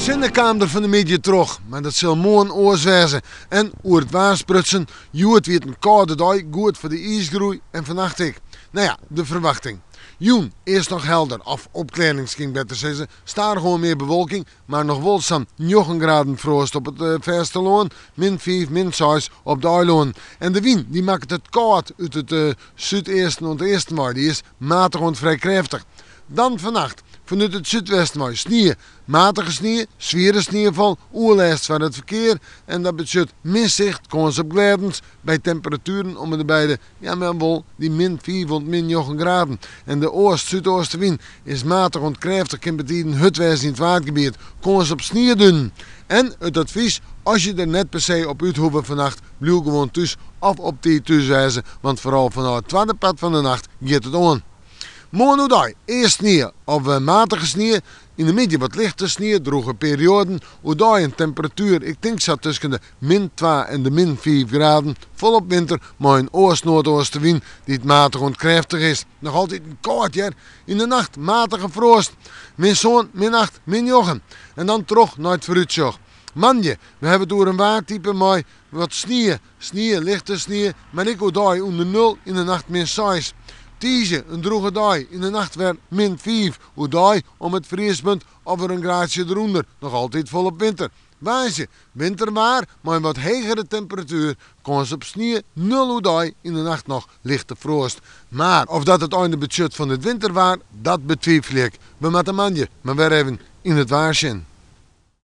sinne kaam der fan 'e middei troch, mar dat sil moarn oars wêze. En oer it waar sprutsen, hjoed wie it in kâlde dei, goed foar de iisgroei en fannacht ek. No ja, de ferwachting. Jûn earst noch helder, of opklearrings kin ik better sizze, stadichoan mear bewolking, mar noch wol sa'n njoggen graden froast op it fêstelân, min fiif, min seis op de eilânen. En de wyn dy makket it kâld út it súdeasten oant easten wei, dy is matich oant frij krêftich. Dan fannacht, fanút it súdwesten wei snie, matige snie, swiere sniefal, oerlêst foar it ferkear en dat betsjut min sicht, kâns op glêdens by temperatueren om en by de, ja mar wol, dy min fiif oant min njoggen graden. En de oast-súdoastewyn is matich oant krêftich, kin betiden hurd wêze yn it Waadgebiet, kâns op sniedunen. En it advys, as je der net per se op út hoege fannacht, bliuw gewoan thús of op tiid thús wêze, want foaral fanôf it twadde part fan de nacht giet it oan. Moarn oerdei earst snie of matige snie, yn de middei wat lichte snie, drûge perioaden. Oerdei in temperatuer, ik tink sa tusken de min twa en de min fiif graden. Folop winter mei in oast-noardeastewyn dy't matich oant krêftich is. Noch altiten kâld hear. Yn de nacht matige froast. Min sân, min acht, min njoggen. En dan troch nei it foarútsjoch. Moandei, we hawwe it oer in waartype mei wat snie. Snie, lichte snie, mar ek oerdei ûnder nul, yn de nacht min seis. Tiisdei in drûge dei, yn de nacht wer min fiif. Oerdei om it friespunt of wer in graadsje derûnder, noch altyd folop winter. Woansdei winterwaar mei in wat hegere temperatuer, kâns op snie, nul oerdei, yn de nacht noch lichte froast. Mar of dat it einde betsjut fan it winterwaar, dat betwivelje ik. We moatte moandei mar wer even yn it waar sjen.